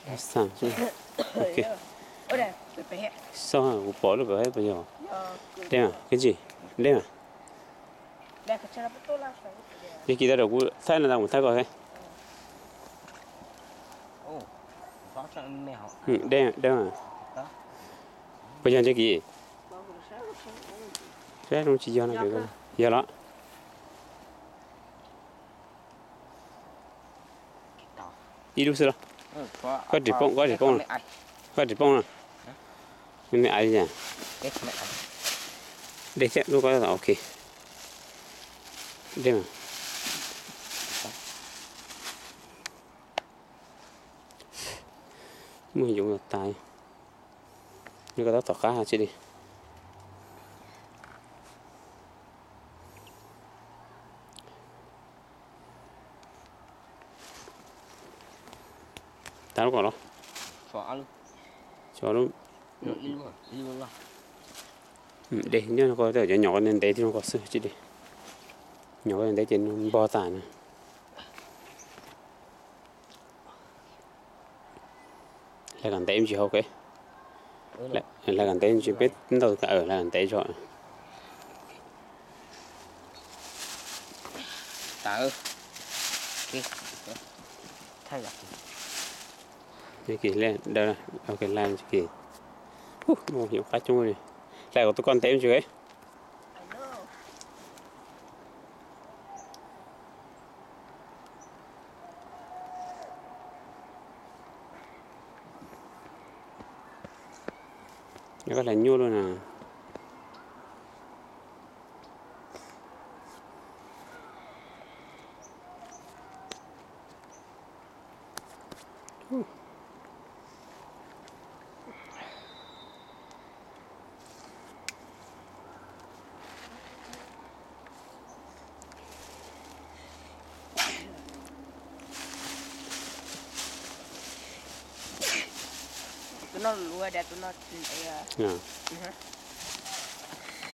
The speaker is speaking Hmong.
Xab, ok. Xab, kuv pom lub pem puas yog? Deb mas, koj tsis deb mas. Ntsej kis tau rau kuv thaij no tau mus thaij koj. Deb, deb mas. Puas yog ntsej kis? Saib zoo tsis yog no. Yog los. Ib lub xwb los? Koj tsis poob, koj tsis poob, koj tsis poob no. Me me ais li cas? Dej thiab lub ko, ok. Dej mas. Muaj yoov tas. Nws ko tab tom qab tsis li. Tas lub ko los? Xyov lub. Dej nyob ko, cov nyom ko ntev ntev thiab ko xwb tsis li. Nyom ko ntev ces nws npog tas na. Hlais kom ntev me ntsis hauv. Hlais kom ntev me ntsis peb ntaus hlais kom ntev tso. Kis hlais, ok, hlais kis. Ub, nyuam qab coob li. Hlais kom tus ko ntev me ntsis. Koj hlais nyuaj luaj na. Tus no luv, tus no tsis ntev.